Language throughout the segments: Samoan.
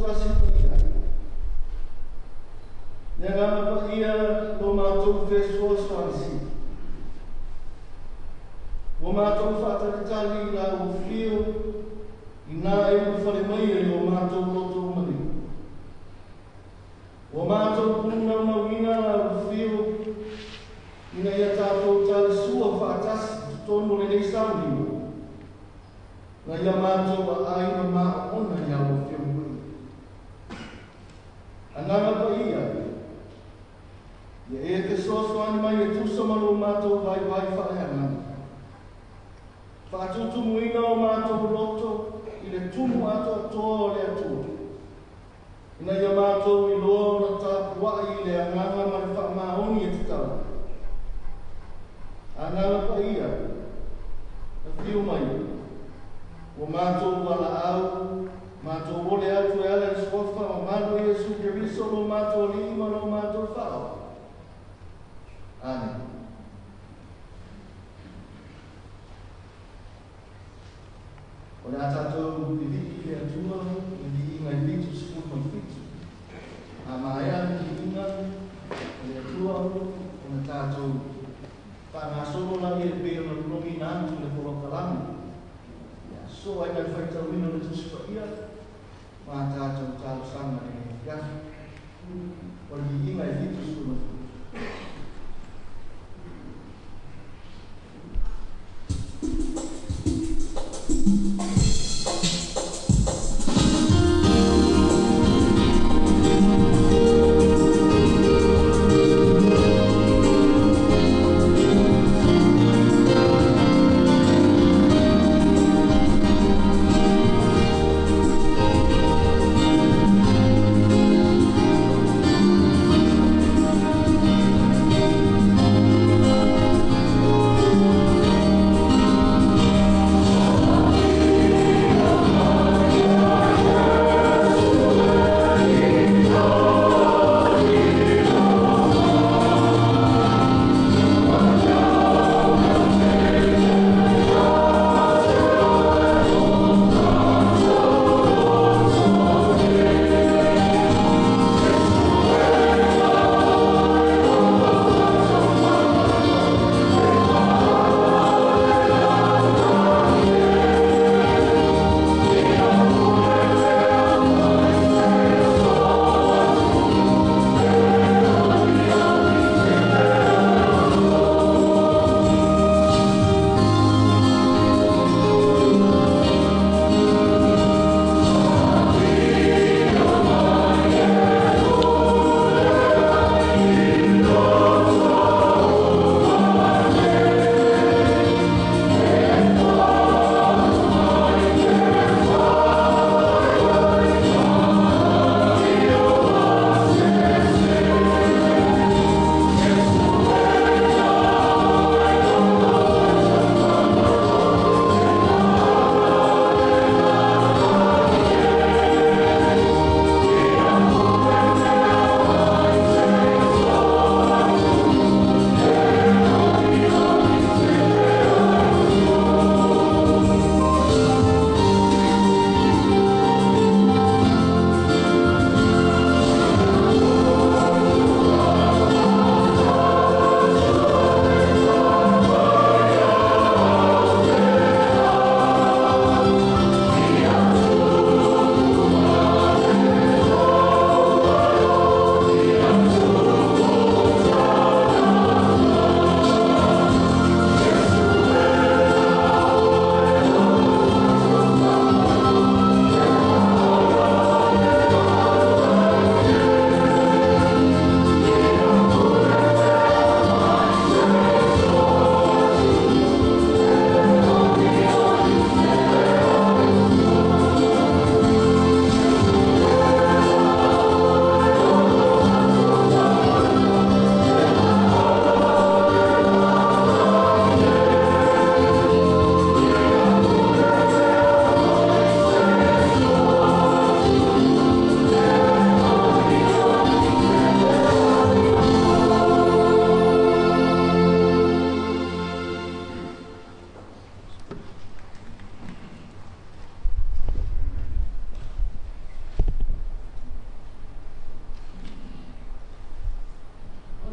toatasi paia. Le agaga paia lo matou fesoasoani sili. Ua matou faatalitali i lau afio ina e ulufale mai ai o matou loto maliu. Ua matou punaunauina lau afio ina ia tatou talisua faatasi i totonu o lenei sauniga na ia matou aai ma maoona i lau Afioga Paia. Agaga Paia, ia e fesoasoani mai e tusa ma lo matou vaivai faaleagaga. Faatutumuina o matou loto i le tumu atoatoa o le Atua, ina ia matou iloa ona tapuai i le agaga ma le faamaoni e tatau. Agaga Paia, afio mai, ua matou valaau, matou ole atu e ala i le suafa mamalu o Iesu Keriso lo matou Alii ma lo matou Faaola. Amene. O le a tatou vivii i le Atua i le viiga e 77. A maea le viiga o le Atua, ona tatou faagasolo laia e pei ona logoina atu le polokalame. Ia soa ai ma le faitauina o le Tusi Paia ma a tatou talosaga i lenei afiafi. O le viiga e 77.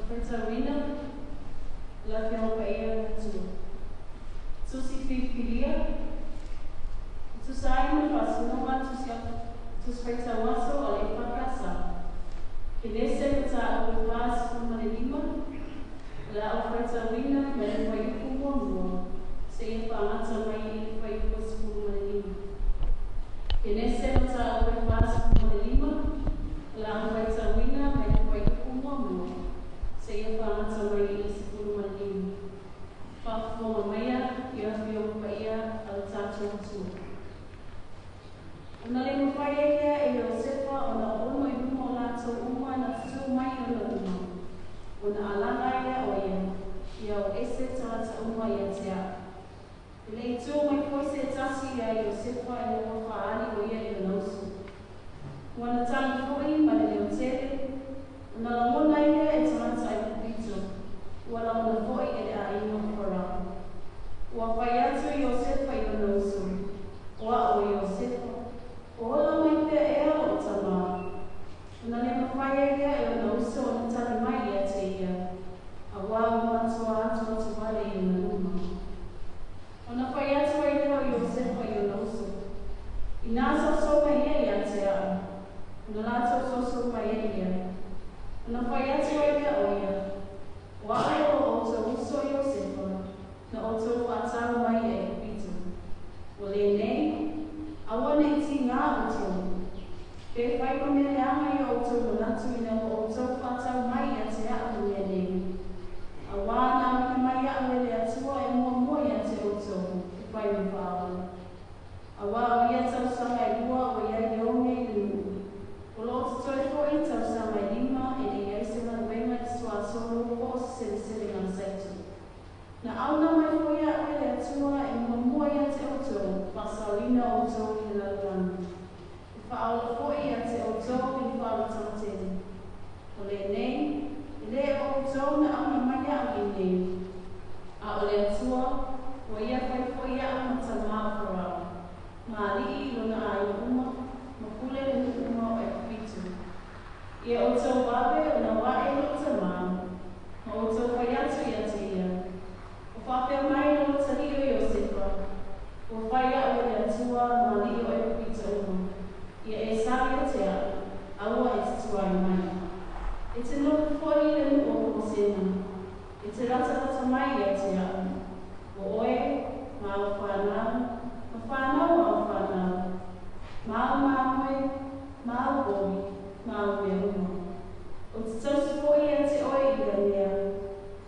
Faitauina le Afioga Paia a le Atua. Tusi filifilia, e tusa ai ma le faasinoga a le Tusi Tusi Faitau Aso a le EFKS. Kenese Mataupu 45, o le a ou faitauina mai le fuaiupu muamua seia faagata mai i le fuaiupu 15. Kenese Mataupu 45, o le a ou faitauina mai le fuaiupu muamua seia faagata mai i le 15. Faafofoga maia i Afioga Paia a le tatou Atua. Ona le mafai ai lea e Iosefa ona ono i luma o latou uma na tutū mai i ona luma, ona alaga ai lea o ia, ia o ese tagata uma ia te a'u. E le i tū mai foi se tasi iā Iosefa ina ua faaali o ia i lona uso. Ua na tagi foi ma le leo tele, ona lagona ai lea e tagata Aikupito, ua lagona foi e le aiga o Farao. Ua fai atu Iosefa i lona uso, O a'u o Iosefa, o ola mai pea ea lo'u tamā? Ona le mafai ai lea e ona uso ona tali mai ia te ia, auā ua matua atoato wale i ona luma. Ona fai atu ai lea o Iosefa i ona uso, Inā soso mai ia ia te a'u, ona latou soso mai ai lea. Ona fai atu ai lea o ia, O a'u o lo outou uso Iosefa, na outou faatau mai i Aikupito. O lenei, aua ne i tigā outou, pe fai ma mea leaga i o outou manatu ina ua outou faatau mai ia te a'u le mea nei, auā na auina mai a'u e le Atua e muamua ia te outou e fai ma faaola. Auā o ia tausaga e lua ua i ai le oge i le nuu, o lo o totoe foi tausaga e lima e le i ai se galuega i le suasolo po o se selesele galasaito. Na auna mai foi a'u e le Atua e muamua ia te outou, faasaoina outou i le lalolagi, e faaola foi ia te outou i le faaolataga tele. O lenei, e le o outou na auna mai a'u i inei, a o le Atua, ua Ia fai foi iaʻu ma tamā o Farao, ma alii i lona aiga uma, ma pule le nuu uma o Aikupito. Ia outou vave ona o aʻe i loʻu tamā, ma outou fai atu ia te ia, O faapea mai lo atalii o Iosefa, Ua fai aʻu e le Atua ma alii o Aikupito uma, ia e sali ia te aʻu, aua e te tuai mai. E te nofo foi i le nuu o Kosena, e te latalata mai ia te aʻu, o oe, ma au whanau, ma whanau o au whanau, ma au mamoe, ma au povi, ma au mea uma. Ou te tausi foi ia te oe i lea mea,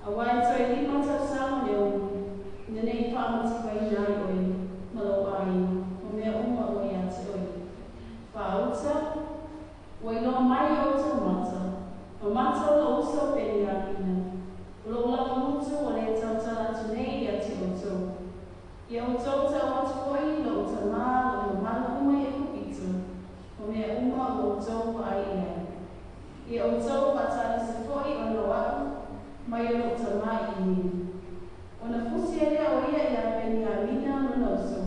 auā e toe lima tausaga le umi, ina ne i faamativaina ai oe ma lou aiga, ma mea uma ua ia te oe. Faauta, Ua iloa mai i outou mata, ma mata o lou uso Peniamina, o lou lava gutu ua lē tautala atu nei ia te outou. Ia outou tau atu foi i lou tamā lou mamalu uma i Aikupito, ma mea uma ua outou vaai i ai. Ia outou faatalisi foi ona o aʻu mai o lou tamā i inei. Ona fusi ai lea o ia iā Peniamina lona uso,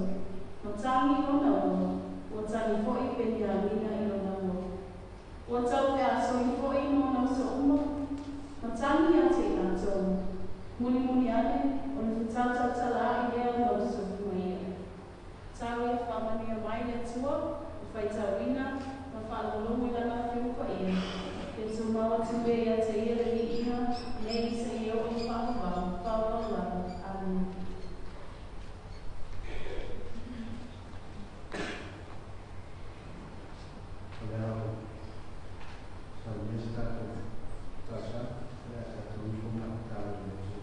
ma tagi i lona ua, ua tagi foi Peniamina i lona ua. Ua tau feasoi foi ma ona uso uma, ma tagi ia te i latou. Mulimuli ane, ona fetautautala aʻe lea o ona uso ma ia. Tau ia faamanuia mai le Atua, o faitauina ma faalogologo i Lana Afioga Paia, ia tumau atu pea ia te Ia le viiga nei seia oo i faavavau, faavavau lava. Amene. O le a saunia se tatou talosaga, o le a tatou ifo ma tatalo i le Atua.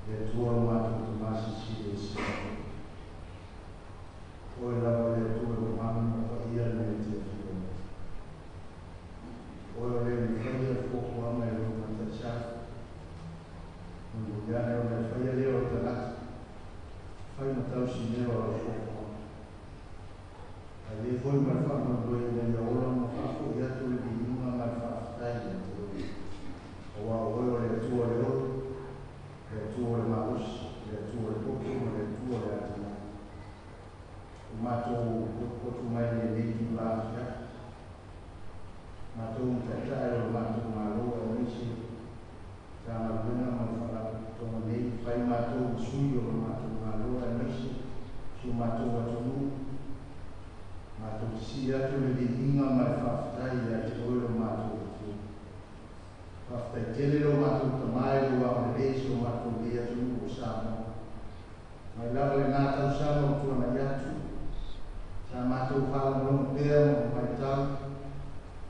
Le Atua lo matou Tamā Silisili Ese, o Oe lava o le Atua e mamalu ma paia le mea e te afio ai. O Oe o le e faia le fuafuaga e lou mataisau. Mulimuli ane ona e faia lea o le tagata, fai ma tausi mea o lau fuafuaga. Ae le foi ma le faamoemoe ina ia ola ma faafoi atu le viiga ma le faafetai ia te Oe. Aua o Oe o le Atua o le ola, le Atua o le malosi, le Atua o le poto ma le Atua o le atamai. Ua matou potopoto mai i lenei itula afiafi, matou ma taitai o le matou Malo. Silisili atu le viiga ma le faafetai ia te oe lo matou Atua. Faafetai tele lo matou Tamā i lou agalelei i si o matou nei atunuu o Samoa. Mai lava lenā tausaga ua tuanai atu, sa matou faalogologo pea ma matau,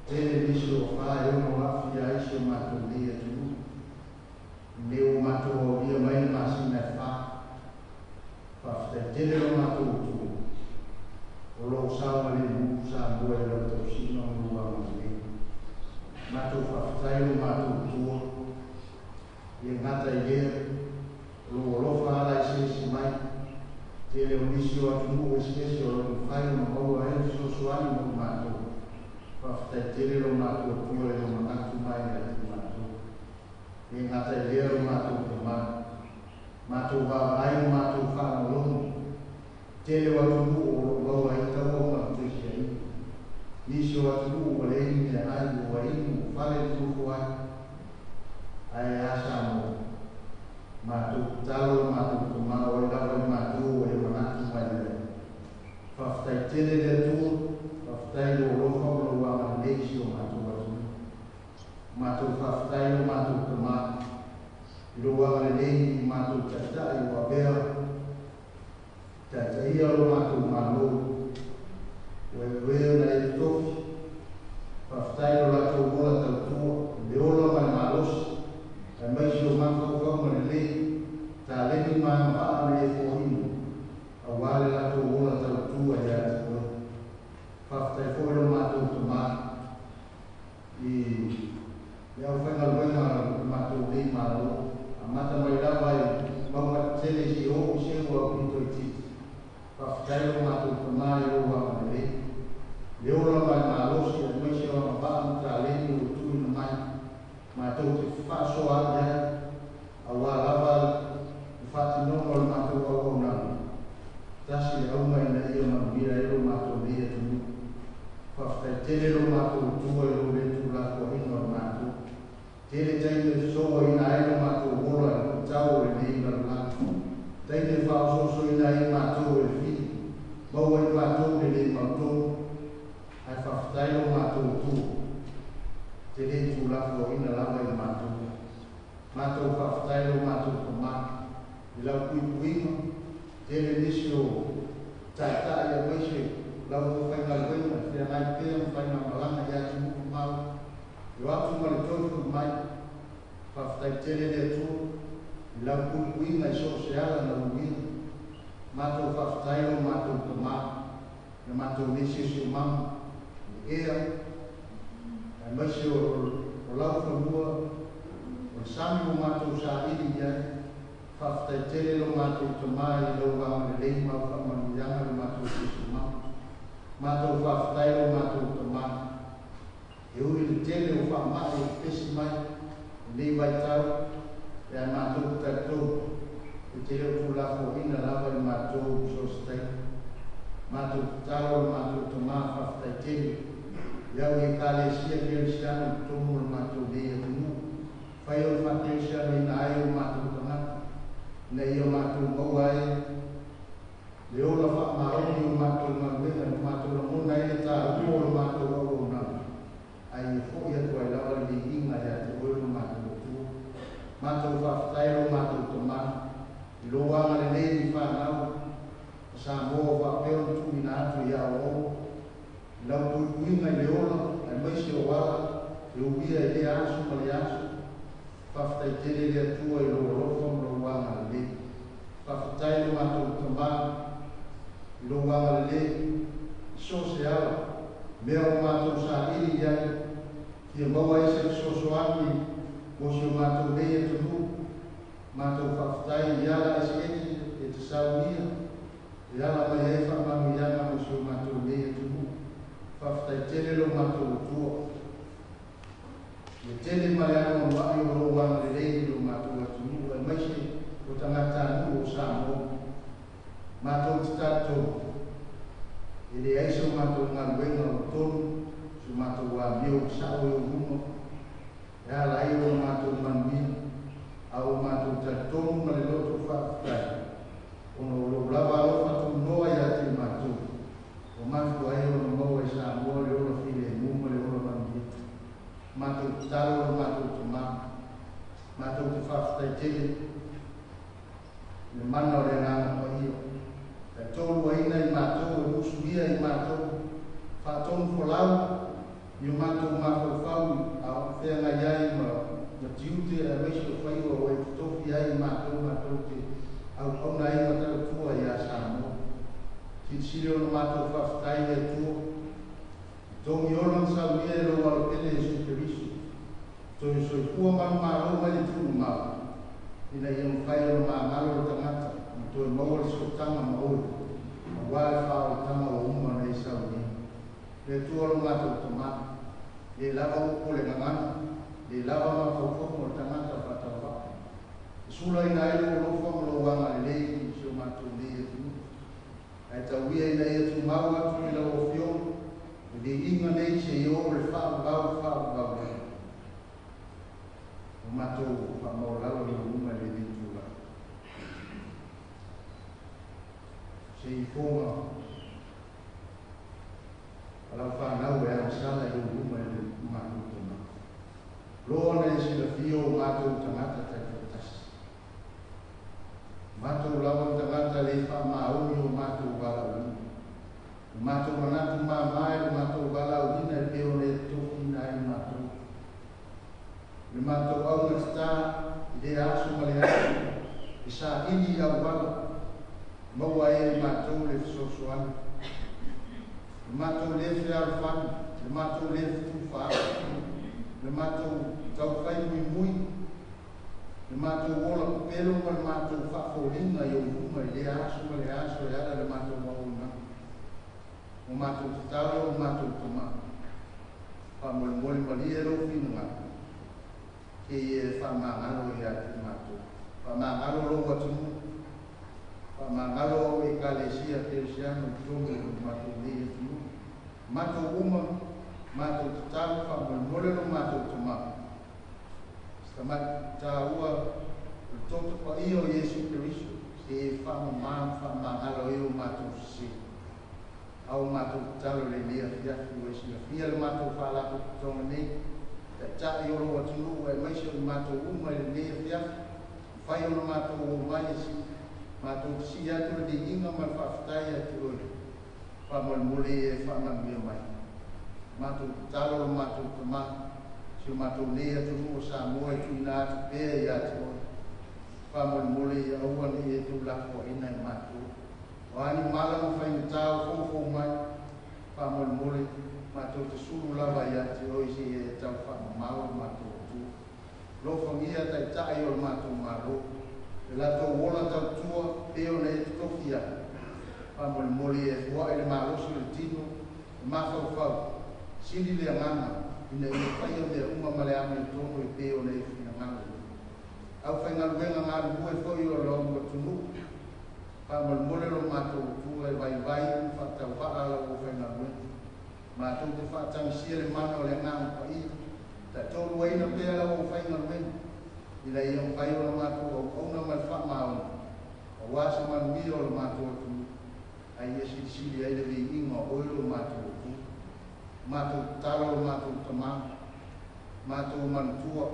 tele nisi o afa e ono aafia ai si o matou nei atunuu. Lenei ua matou aulia mai le masina e fa. Faafetai tele lo matou Atua, o lo o saogalemu Samoa i lau tausiga ma lou agalelei. Matou faafetai lo matou Atua, e le gata i lea, o lou alofa ala eseese mai, tele o nisi o atunuu eseese o lo o mafai ona maua ai le fesoasoani mo i matou. Faafetai tele lo matou Atua i lou manatu mai ia te matou. E le gata i lea lo matou Tamā, matou vaavaai ma matou faalogologo, tele o atunuu o lo o maua ai taua ma fesuiaiga. Nisi o atunuu ua leai ni meaai, ua inu, ua fale le nofo ai. Ae a Samoa? Matou tatalo lo matou Tamā, o ai lava i matou ua e manatu mai ai. Faafetai tele le Atua, faafetai i lou alofa ma lou agalelei i si o matou atunuu. Matou faafetai lo matou Tamā i lou agalelei i matou taitai ua avea taitaia lo matou Malo, ua e ona e totofi. Faafetai lo latou ola tautua, le ola ma le malosi, aemaise o mafaufauga lelei, taleni ma agavaa na e foaina, auā le latou ola tautua ia te oe. Faafetai foi lo matou Tamā i le aufaigaluega a le matou nei Malo, amata mai lava i mauga tetele seia oo i se ua aupito itiiti. Faafetai lo matou Tamā i lou agalelei, le ola ma le malosi, aemaise o agavaa ma taleni ua tuuina mai, matou te fefaasoaai ai, auā lava le faatinoga o le matou auaunaga. Tasi le auga ina ia manuia ai lo matou nei atunuu. Faafetai tele lo matou Atua i lou le tuulafoaiina o le matou. Tele taimi e fesouaina ai lo matou ola i luitau o lenei lalolagi. Taimi e faaosoosoina ai matou e le fili, maua ai matou le le mautonu. Ae faafetai lo matou Atua, te le tuulafoaiina lava i matou. Matou faafetai lo matou Tamā i lau puipuiga, tele nisi o taitai aemaise lau aufaigaluega e feagai pea ma faigamalaga i atunuu mamao, e o atu ma le toe foi mai. Faafetai tele le Atua i lau puipuiga i so o se ala na uia. Matou faafetai lo matou Tamā i le matou nei siosiomaga, le ea, aemaise o lau fanua, o le sami ua matou saili i ai. Faafetai tele lo matou Tamā i lou agalelei ma au faamanuiaga i le matou siosiomaga. Matou faafetai lo matou Tamā, e ui i le tele o faamai e pepesi mai lenei vaitau, ae matou te talitonu e te le o tuulafoaiina lava i matou i so o se taimi. Matou tatalo lo matou Tamā, faafetai tele i au Ekalesia Kerisiano i totonu o le matou nei atunuu, fai o le faakerisianoina ai o matou tagata, ina ia matou maua ai le ola faamaoni o matou galuega, ma matou lagona ai le taua o le matou auaunaga, ae ia foi atu ai lava le viiga ia te oe lo matou Atua. Matou faafetai lo matou Tamā i lou agalelei i fanau a Samoa faapea ona tuuina atu i aoaoga, i lau puipuiga i le ola aemaise o ala e uia i lea aso ma le aso. Faafetai tele le Atua i lou alofa ma lou agalelei. Faafetai lo matou Tamā i lou agalelei i so o se ala, mea ua matou saili i ai, fia maua ai se fesoasoani mo si o matou nei atunuu. Matou faafetai i ala eseese e te saunia, e ala mai ai faamanuiaga mo si o matou nei atunuu. Faafetai tele lo matou Atua, le tele ma le anoanoai o lou agalelei i lo matou atunuu, aemaise o tagatanuu o Samoa. Matou te talitonu, e leai so matou galuega o tonu, so matou amio ua sao i ou luma, e ala ai ona matou manuia, a ua matou talitonu ma le loto faafetai, ona o lou lava alofa tunoa ia te matou, ua mafua ai ona maua e Samoa. Matou tatalo lo matou tamā. Matou te faafetai tele i le mana o le Agaga Paia. Taitoluaina i matou e musuia i matou, faatonu folau i o matou mafaufau a o feagai ai ma tiute aemaise o faiva ua e totofi ai i matou matou te auauna ai ma tautua ia Samoa. Silisili ona matou faafetai i le Atua, i togi ola ma saunia e lou Alopele Iesu Keriso, toe soifua manumalo mai le tuumau, ina ia mafai ona magalo le tagata ma toe maua le sootaga ma oe, auā le faaolataga ua uma ona e saunia. Le Atua lo matou tamā, le lava upu o le gagana, le lava mafaufauga o le tagata faatauvaa. E sulaina ai lou alofa ma lou agalelei i si o matou nei atunuu. Ae tauia ina ia tumau atu i lau Afioga, le viiga nei seia oo i le faavavau faavavau ai. O matou faamaualalo i ou luma i lenei tulaga. Se ifoga a lau fanau e agasala i ou luma i le matou tamā. Loa ona e silafia o matou tagata taitoatasi. Matou lava o tagata le faamaoni o matou valaauina. O matou manatu mamā i le matou valaauina e pei ona e totofiina ai matou. O le matou augatata i lea aso ma le aso, e saili i auala, maua ai e matou le fesoasoani. Le matou le fealofani, le matou le fetufaai, le matou taufai muimui, le matou ola pepelo ma le matou faafoliga i ou luma i lea aso ma le aso e ala le matou auaunaga. O matou tatalo, o matou tamā. Faamolemole malie lou finagalo, ke ia e faamagalo ia te matou. Faamagalo lou atunuu, faamagalo au Ekalesia Kerisiano i totonu o le matou nei atunuu. Matou uma, matou tatalo, faamolemole lo matou tamā. Tamai tāua o le toto paia o Iesu Keriso, se e faamamā ma faamagalo ai o matou sese. Au matou tatalo i lenei afiafi ua e silafia le matou faalapotopotoga nei, taitai o lou atunuu aemaise o matou uma i lenei afiafi, mafai ona matou o mai e si matou te sii atu le viiga ma le faafetai ia te oe. Faamolemole ia e faamanuia mai. Matou tatalo lo matou tamā, si o matou nei atunuu o Samoa e tuuina atu pea ia te oe. Faamolemole ia aua ne i e tuulafoaiina e matou. O a ni mala ma faigata o foufou mai, faamolemole matou te sulu lava ia te oe seia e tau faamamao le matou Atua. Alofagia taitai o le matou Malo, le latou ola tautua pei ona e totofi ai. Faamolemole ia e fua'i le malosi o le tino, le mafaufau, sili le agaga, ina ia faia mea uma ma le amiotonu e pei ona e finagalo. Aufaigaluega galulue foi o lou atunuu, faamolemole lo matou Atua e vaivai ma faatauvaa lau aufaigaluega. Matou te faatagisia le mana o le Agaga Paia, taitoluaina pea lau aufaigaluega, ina ia mafai ona matou auauna ma le faamaoni, auā se manuia o le matou atunuu, ae ia silisili ai le viiga o oe lo matou Atua. Matou tatalo lo matou tamā, matou manatua,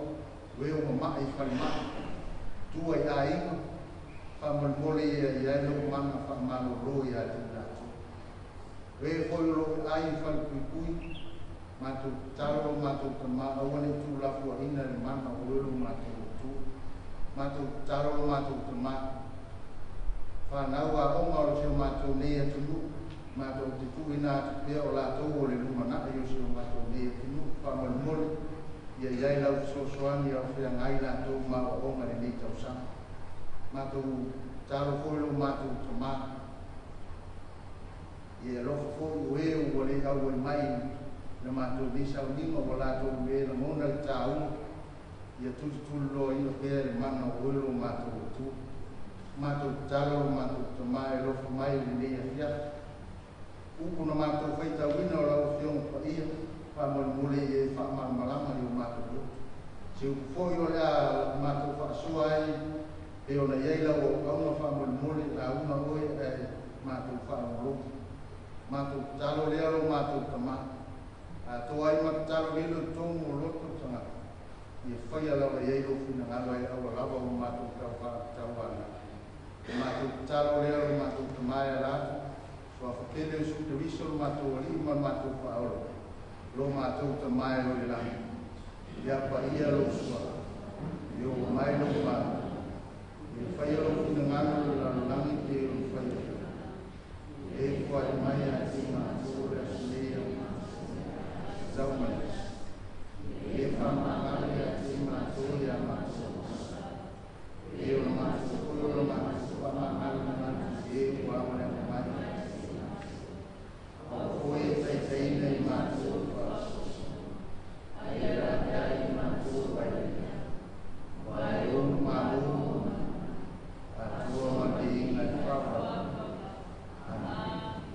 o e ua mama'i i falemai, tua i aiga, faamolemole ia i ai lou mana faamalōlō ia te i latou. O e foi o loo ai i falepuipui, matou tatalo lo matou tamā, aua ne i tuulafoaiina le mana o oe lo matou Atua. Matou tatalo lo matou tamā, fanau aoga o le si o matou nei atunuu, matou te tuuina atu pea o latou o le lumanai o si o matou nei atunuu. Faamolemole ia i ai lau fesoasoani a o feagai latou ma aoaoga i lenei tausaga. Matou tatalo foi lo matou tamā, ia e alofa foi o e ua le auai mai le matou nei sauniga ua latou le lagona le tāua, ia tulituliloaina pea le mana o oe lo matou Atua. Matou tatalo lo matou tamā e alofa mai i lenei afiafi. Upu na matou faitauina o lau Afioga Paia, faamolemole ia e faamalamalama i o matou loto. Se upu foi o le a matou faasoa ai, pei ona i ai lau auauna faamolemole lauga oe ae matou faalogologo. Matou tatalo lea lo matou tamā, Atoa ai ma tatalo lilo i totonu o loto o tagata, ia faia lava i ai lou finagalo ai aua lava ua matou tauana. O matou tatalo lea lo matou Tama e ala atu, suafa tele o Iesu Keriso lo matou Alii ma le matou Faaola, lo matou Tama e o i le lagi. Ia paia lou suafa, ia oo mai lou Malo, ia faia lou finagalo i le lalolagi pei ona faia i lagi. E foai mai ia te matou le aso nei a tatau mai aso. E faamagalo ia te matou ia matou e o le matou foi o le matou faamagalo na e ua agalea mai. Aua foi e taitaiina i matou faasoaso. Ae ave ai i matou ai. Aua e ono malo, Atua ma le viiga i le faavavau. Amen.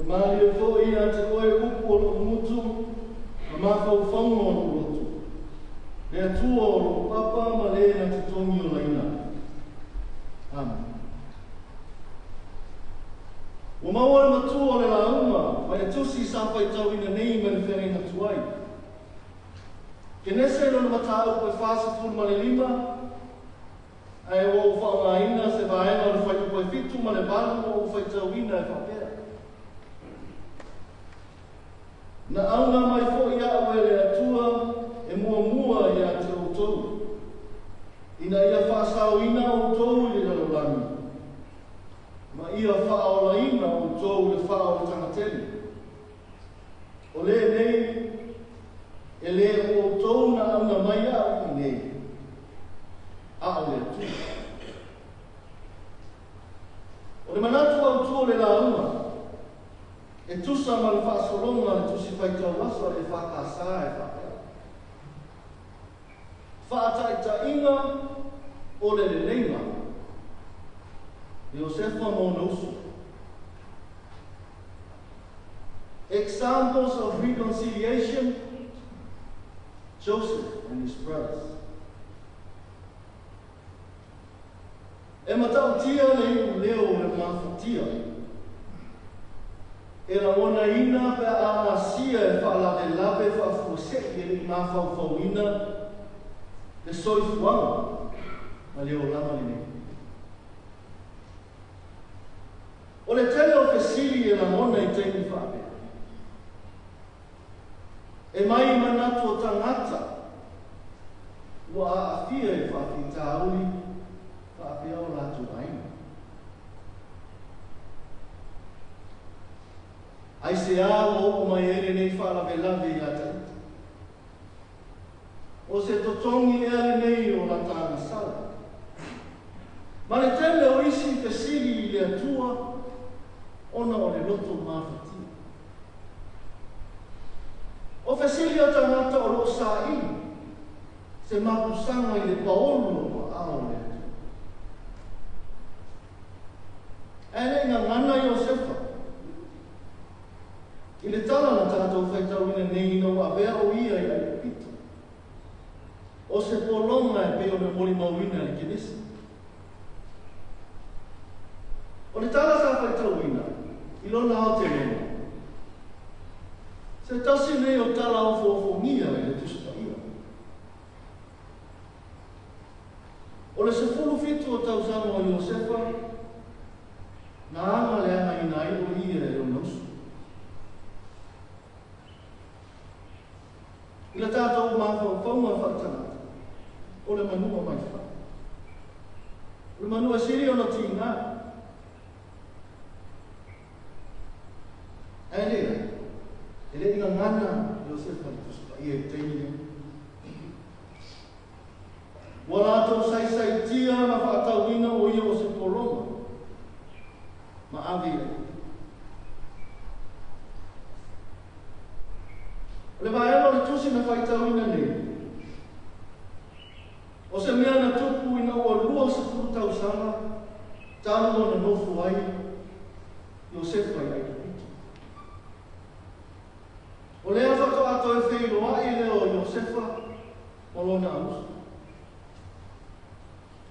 malie foʻi ia te oe upu o loʻu gutu ma mafaufauga o loʻu loto, le Atua o loʻu papa ma lē na te togi olaina. Amen. Ua maua le matua o le lauga mai le tusi sa faitauina nei mai le feagaiga tuai. Kenese lona mataupu e 45, ae ua ou faaaogaina se vaega o le fuaiupu e 7 ma le 8 ua ou faitauina e faapea. Na auga mai foʻi aʻu e le Atua e muamua iā te outou, ina ia faasaoina outou i le lalolagi, ma ia faaolaina outou i le fao o le tagatele. O lenei, e lē o outou na auga mai aʻu iinei, a o le Atua. O le manatu autū o le lauga, e tusa ma le faasologa o le tusi faitauaso a le EFKS e faapea. Faataitaiga o le leleiga, Iosefa ma ona uso. Examples of reconciliation, Joseph and his brothers. E matautia le iuleo o le mafatia. E lagonaina pe a asia e faalavelave faafuaseʻi e leʻi mafaufauina le soifuaga ma le olaga lenei. O le tele o fesili e lagona i taimi faapea. E mai manatu o tagata ua aafia i le faafitauli faapea o latou aiga. Aisea ua oo mai ai lenei faalavelave ia Taita? O se totogi ea lenei o lata agasala? Ma le tele o isi fesili i le Atua ona o le loto mafatia. O fesili a tagata o loo saili se mapusaga i le paolo o aao o le Atua. Ae leʻi gagana Iosefa i le tala na tatou faitauina nei ina ua avea o ia i Aikupito. O se pologa e pei ona molimauina e le Kenese. O le tala sa faitauina i lona aotelega, se tasi nei o tala ofoofogia i le Tusi Paia. O le 17 o tausaga o Iosefa, na aga leagaina ai o ia e lona uso. I le tatou mafaufauga faatagata, o le manua mai fai. O le manua sili ona tiga. Ae leai, e leʻi gagana Iosefa i le Tusi Paia i le taimi lea. Ua latou saisaitia ma faatauina o ia o se pologa ma ave i Aikupito. O le vaega o le tusi na faitauina nei, o se mea na tupu ina ua 20 tausaga talu ona nofo ai Iosefa i Aikupito. O lea faatoa toe feiloai lea o Iosefa ma lona auso.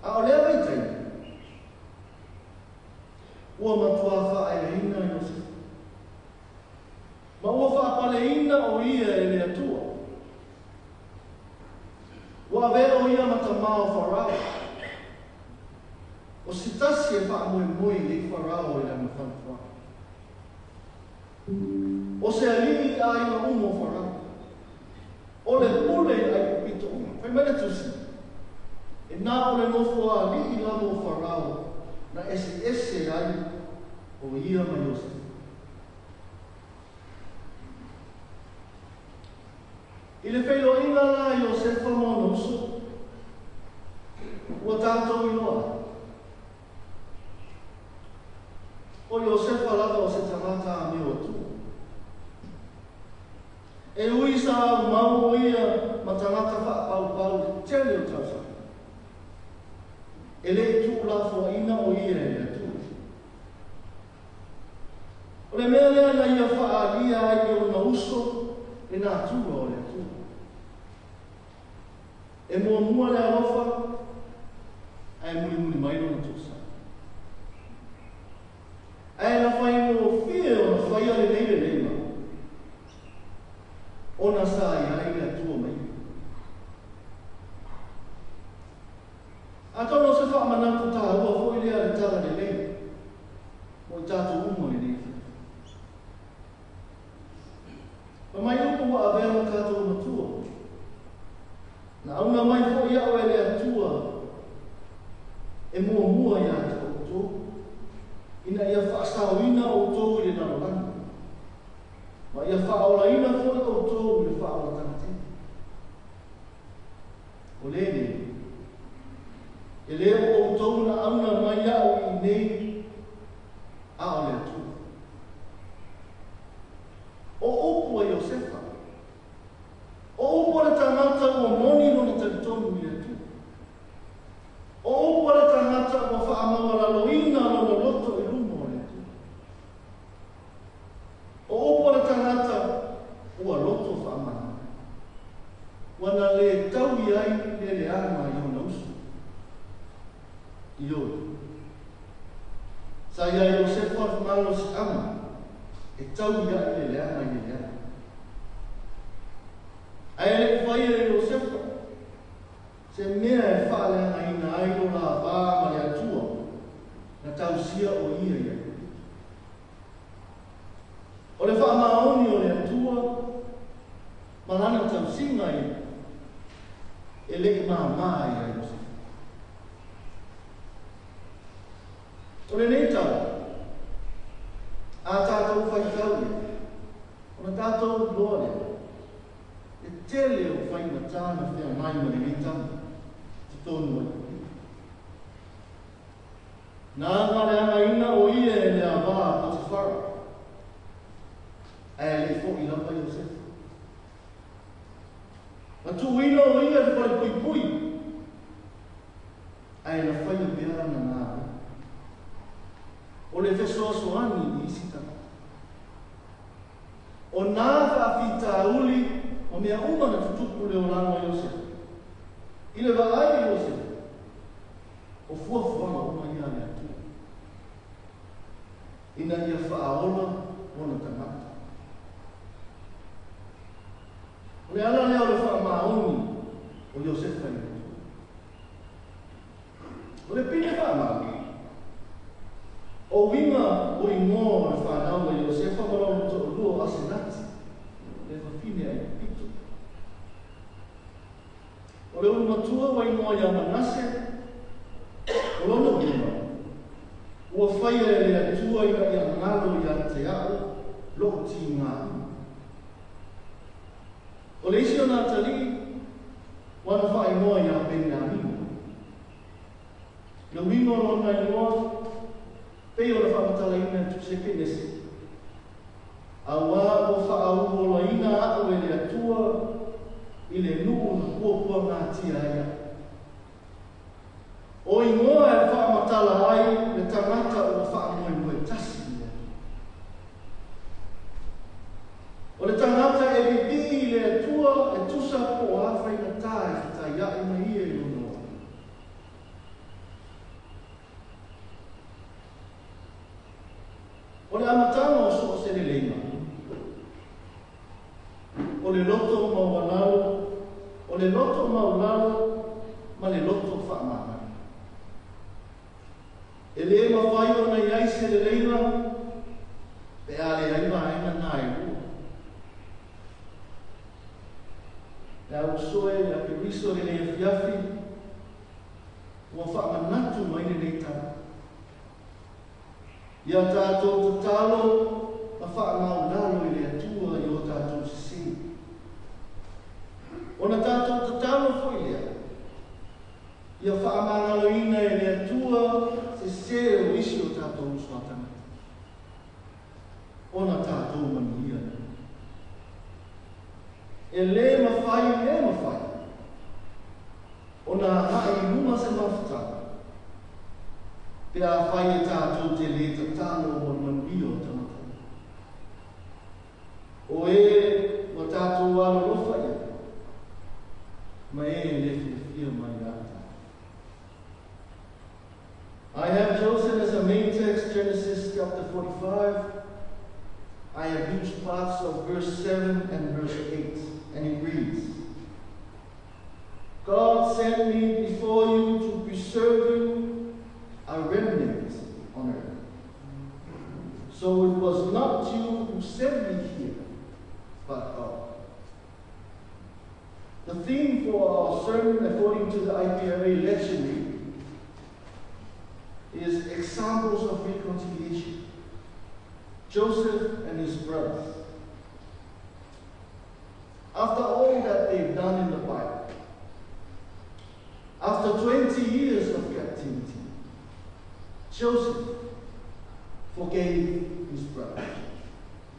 A o lea vaitaimi, ua matuā faaeaina Iosefa, ma ua faapaleina o ia e le Atua. Ua avea o ia ma tamā o Farao. O se tasi e faamoemoe i ai Farao i lana falefoaga. O se alii i aiga uma o Farao. O le pule i Aikupito uma. Fai mai le tusi, e na o le nofo alii lava o Farao na eseese ai o ia ma Iosefa. I le feiloaiga la a Iosefa ma ona uso, ua tatou iloa ai, o Iosefa lava o se tagata amio atua. E ui sa aumau o ia ma tagata faapaupau i le tele o tausaga, e le i tuulafoaina o ia e le Atua. O le mea lea na ia fa'aalia ai i ona uso le natura o le Atua. E muamua le alofa, ae mulimuli mai lona tosa. Ae na faigofie ona faia lenei leleiga, ona sa i ai le Atua mai. Atonu o se faamanatu taua foi lea le tala lelei mo i tatou uma lenei. Pa mai upu ua avea ma tatou matua. Na auna mai foi a'u e le Atua e muamua ia te outou, ina ia faasaoina outou i le lalolagi, ma ia faaolaina foi outou i le faaolataga tele. O lenei, e lē o outou na auna mai a'u i nei, a o le Atua. O upu a Iosefa, o upu a le tagata ua moni lona talitonu i le Atua. O upu a le tagata ua faamaualaloina lona loto i luma o le Atua. O upu a le tagata ua loto faamanu. Ua na lē taui ai le leaga i ona uso. Ioe. Sa ia Iosefa malosiaga e taui ai le leaga i le leaga. Ae le'i faia e Iosefa se mea e faaleagaina ai lo la va ma le Atua na tausia o ia ia. O le faamaoni o le Atua ma lana tausiga ia e le'i māmā ia Iosefa. O lenei tala, a tatou faitau ia, ona tatou iloa lea, e tele o faigatā na feagai ma lenei tama totonu ai. Na agaleagaina o ia e le avā a Potifara, ae le'i fo'i lava Iosefa. Na tuuina o ia i le falepuipui, ae na faia pea lana galuega. O le fesoasoani i isi tagata. O nā faafitauli ma mea uma na tutupu le olaga o Iosefa. I le vaai i Iosefa, o fuafuaga uma ia a le Atua, ina ia faaola ona tagata. O le ala lea o le faamaoni o Iosefa i le Atua. O le pine faamau, o uiga o igoa o le fanau a Iosefa ma lona toalua o Asenati, le fafine a Aikupito. O le ulumatua ua igoa ia Manase, o lona uiga, ua faia e le Atua ina ia galo ia te a'u lo'u tigāina. O le isi o nā atalii, ua na faaigoa iā Peniamina. Le uiga o lona igoa, pei ona faamatalaina e Tusi a Kenese, auā ua faauluolaina a'u e le Atua i le nuu na puapuagatia ai a'u. O igoa e faamatala ai le tagata ua faamoemoe tasi i le Atua. O le tagata e pipii i le Atua e tusa po o a faigatā e fetaia'i ma ia i lona ola. O le amataga o so o se leleiga, o le loto maualalo, o le loto maulalo ma le loto faamagalo. E lē mafai ona i ai se leleiga pe a leai vaega na e lua. Le au uso e, a Keriso lenei afiafi, ua faamanatu mai lenei tala. Ia tatou tatalo ma faamaulalo i le Atua i o tatou sesē. Ona tatou tatalo foi lea, ia faamagaloina e le Atua sesē o isi o tatou uso a tagata, ona tatou manuia lea. E lē mafai, lē mafai ona agai i luma se mafutaga, pe afai e tatou te lē tatalo mo le manuia o tagata uma. I have chosen as a main text Genesis chapter 45. I have used parts of verse 7 and verse 8, and it reads, God sent me before you to preserve you a remnant on earth. So it was not you who sent me here, but God. The theme for our sermon, according to the IPRA lectionary, is examples of reconciliation. Joseph and his brothers. After all that they've done in the Bible, after 20 years of captivity, Joseph forgave his brothers.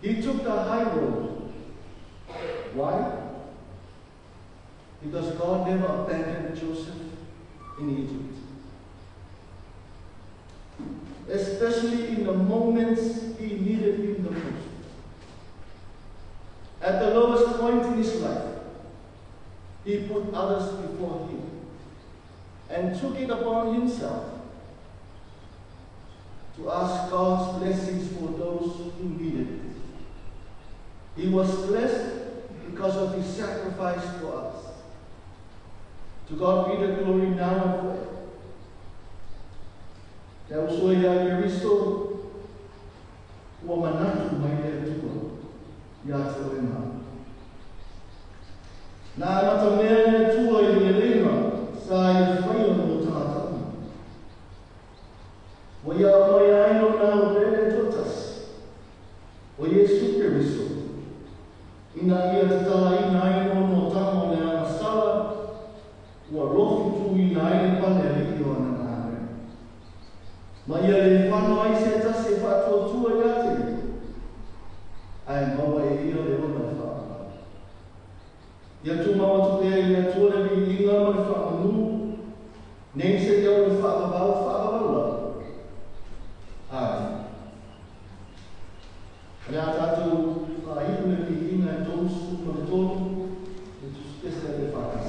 He took the high road. Why? Because God never abandoned Joseph in Egypt. Especially in the moments he needed him the most. At the lowest point in his life, he put others before him and took it upon himself to ask God's blessings for those who needed it. He was blessed because of his sacrifice for us. To God be the glory now and forever. Ke uso ia Keriso, ua manatu mai le Atua ia te oe ma. Na amata mea le Atua i le leleiga sa ia faia mo tagata uma. Ua ia aumai ai lona au pele toatasi, o Iesu Keriso, ina ia tatalaina ai noanoatanga o le agasala ua lofi tuuina ai le pale alii o ana galuega. Ma ia le fano ai se tasi e faatuatua ia te ia, ae maua e ia le ola e faavavau. Ia tumau atu pea i le Atua le viiga ma le faamanu, nei seia o le faavavau faavavau lava. Amene. O le a tatou faaiu le viiga e 33, le tusipese a le EFKS.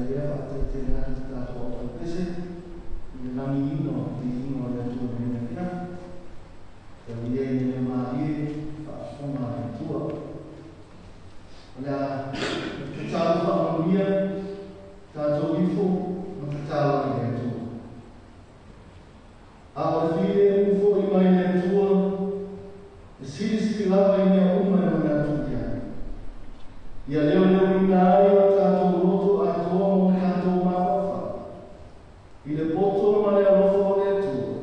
ai lea, faafetai tele atu i tatou aufaipese i le lagiina o le viiga o le Atua i lenei afiafi. Tau ia ina ia malie faafofoga a le Atua. O le a tatalo faamanuia tatou ifo ma tatalo i le Atua. A o le filemu foi mai le Atua, e silisili lava i mea uma e manatu i ai, ia leoleoina ai o tatou loto atoa ma o tatou mafaufau, i le poto ma le alofa o le Atua,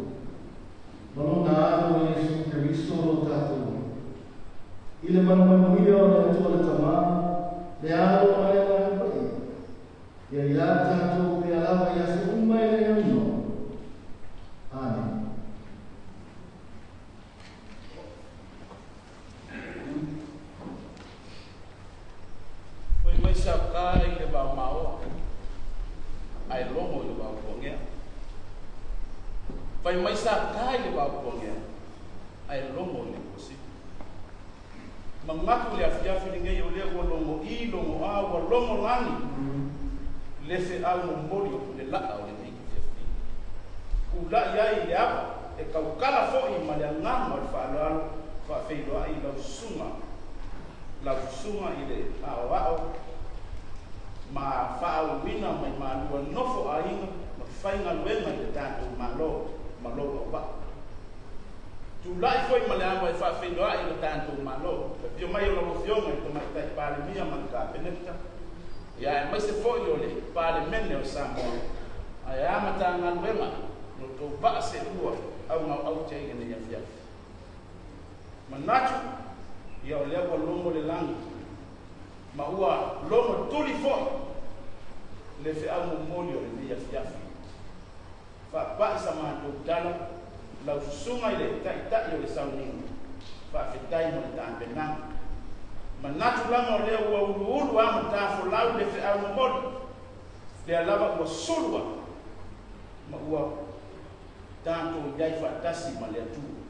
ma lona Alo o Iesu Keriso lo tatou Alii. I le manumanuia o le Atua le Tamā, le Alo ma le Agaga Paia, ia iā tatou pea lava i aso uma e le aunoa. Amene. Fai mai sa ka i le vaomaoa, ae logo i le vaopuagea. Fai mai sa ka i le vaopuagea, ae logo i le kuasivi. Manatu le afiafi lenei o lea ua logo i, logo a, ua logo lagi, le feau momoli o pule laa o lenei afiafi. Ula'i ai i le ava, e taukala foi ma le agaga o le faaaloalo, faafeiloai i lau susuga, lau susuga i le aoao ma faauluina mai malua nofo aiga ma faigaluega i le tatou Malo ma lou auvaa. Tulai foi ma le ava e faafeiloai i le tatou Malo, le afio mai o lau Afioga i le Tamaitai Palemia ma le Kapeneta, ia aemaise foi o le Palemene o Samoa, ae a Matagaluega lo outou vaa seelua augaoaute ai i lenei afiafi. Manatu, ia o lea ua logo le lagi, ma ua logo tuli foi le feau momoli o lenei afiafi. Faapai sa matou tala, lau susuga i le Taitai o le sauniga, faafetai mo le tapenaga. Manatu lava o lea ua uluulu lava ma tafolau le feau momoli, lea lava ua sulu atu ma ua tatou i ai faatasi ma le Atua.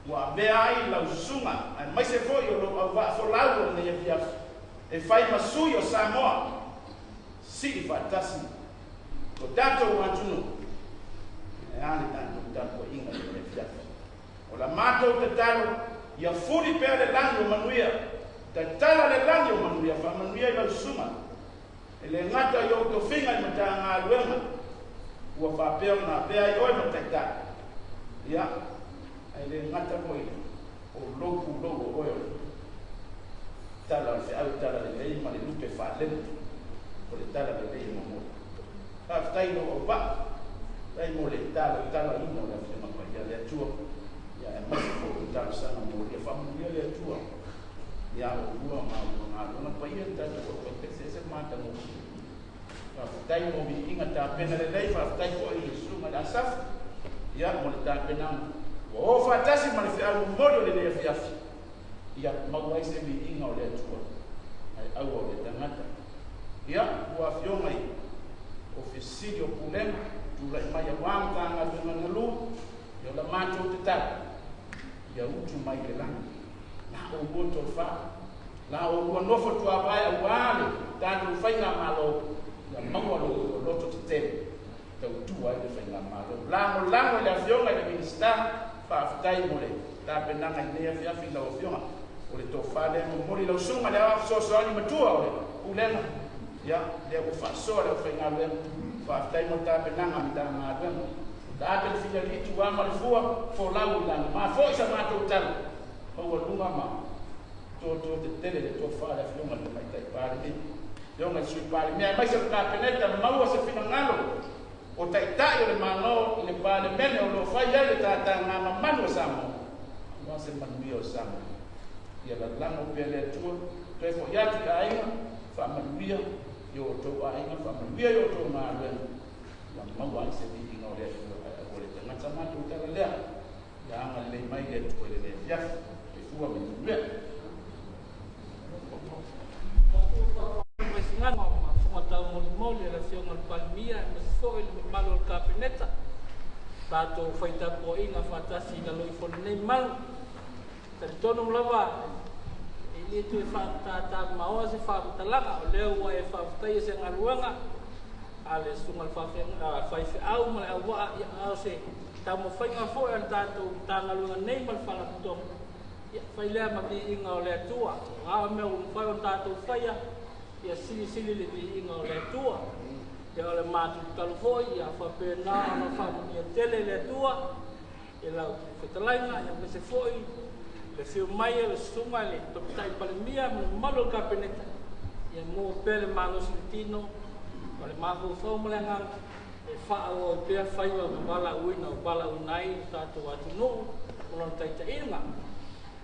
Ua avea ai lau susuga aemaise foi o lou auvaa folau o lenei afiafi e fai ma sui o Samoa, sii faatasi lo tatou atunuu, e a le tatou tapuaiga i lenei afiafi. O la matou tatalo, ia fuli pea le lagi o manuia, tatala le lagi o manuia, faamanuia i lau susuga, e le gata i ou tofiga i Matagaluega ua faapea ona avea ai oe ma taitai, ia, ae le gata foi o lou pulou o oe o le tala o le feau tala lelei ma le lupe faalele o le tala lelei e momoli. Faafetai i lou auvaa, faafetai mo le talatalaina o le Afioga Paia a le Atua, ia aemaise foi o le talosaga molia. Faamanuia le Atua ia oulua ma oulua galuega paia le tatou aufaipese, ese le matagofie. Faafetai mo viiga tapena lelei, faafetai foi i le susuga i le Asafu, ia mo le tapenaga. Ua o faatasi ma le feau momoli o lenei afiafi, ia maua ai se viiga o le Atua, ae aua o le tagata. Ia, lua afioga i Ofisa Sili o Pulega, tulai mai aua Matagaluega galue, ia o la matou tatalo, ia utu mai le lagi, la oulua tofa, la oulua nofo tuavae aua le tatou faigamalo, ia maua lo outou loto tetele, tautua ai le faigamalo. Lagolago i le afioga i le Minisita, faafetai mo le tapenaga i lenei afiafi i lau afioga, o le tofa lea e momoli lau susuga i le aoao fesoasoani matua o le Pulega, ia, lea ua faasoa le aufaigaluega, faafetai mo le tapenaga a Matagaluega. Tape le filialii tuā ma le fua, folau i lagi. Ma foi sa matou tala, maualuga ma toto tetele le tofa a le afioga i le Tamaitai Palemia, afioga i le Sui Palemia, aemaise o le Kapeneta, maua se finagalo o Taitai o le Malo i le Palemene o lo o fai ai le tataga mamanu a Samoa, aua se manuia o Samoa. Ia lalago pea le Atua, toe foi atu i aiga, faamanuia i o outou aiga, faamanuia i o outou galuega, ia maua ai se viiga o le Atua, ae aua le tagata. Matou tala lea, ia agalelei mai le Atua i lenei afiafi. Soifua ma ia manuia. Mafuga taumolimoli a le Afioga i le Palemia aemaise foi le mamalu o le Kapeneta, tatou fai tapuaiga faatasi i lalo ifo o lenei malu. Talitonu lava e le toe faatatamaoa se faamatalaga, o lea ua e faafetaia se galuega A le susuga i le faifeau ma le auvaa, ia, a o se taumafaiga foi a le tatou Matagaluega nei ma le Faalapotopotoga, ia, fai lea ma viiga o le Atua. O a mea ua mafai ona tatou faia, ia silisili le viiga o le Atua. Ia, o le matou tatalo foi, ia faapena ona faamanuia tele le Atua i lau fetalaiga, aemaise foi le afio mai o le susuga i le Tamaitai Palemia ma le mamalu o le Kapeneta, ia maua pea le malosi i le tino, o le mafaufau ma le agaga e faaauau ai pea faiva ma valaauina ua valaauina ai le tatou atunuu ma lona taitaiga.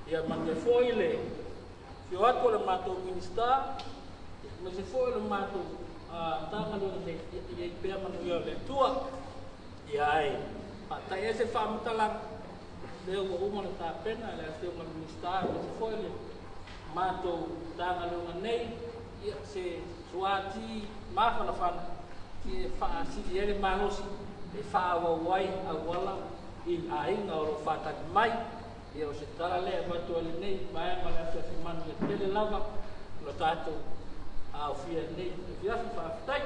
Ia manuia foi le afio atu o le matou Minisita, aemaise foi o le matou Matagaluega nei, ia i ai pea manuia o le Atua. Ia ae faata'i ai se faamatalaga, lea ua uma ona tapena e le Afioga i le Minisita aemaise foi le matou Matagaluega nei, ia se suati mafanafana e faasili ai le malosi e faaauau ai auala i aiga o lo o faatali mai. Ia o se tala lea e avatu ai lenei vaega o le afiafi manuia tele lava lo tatou aofia i lenei afiafi. Faafetai.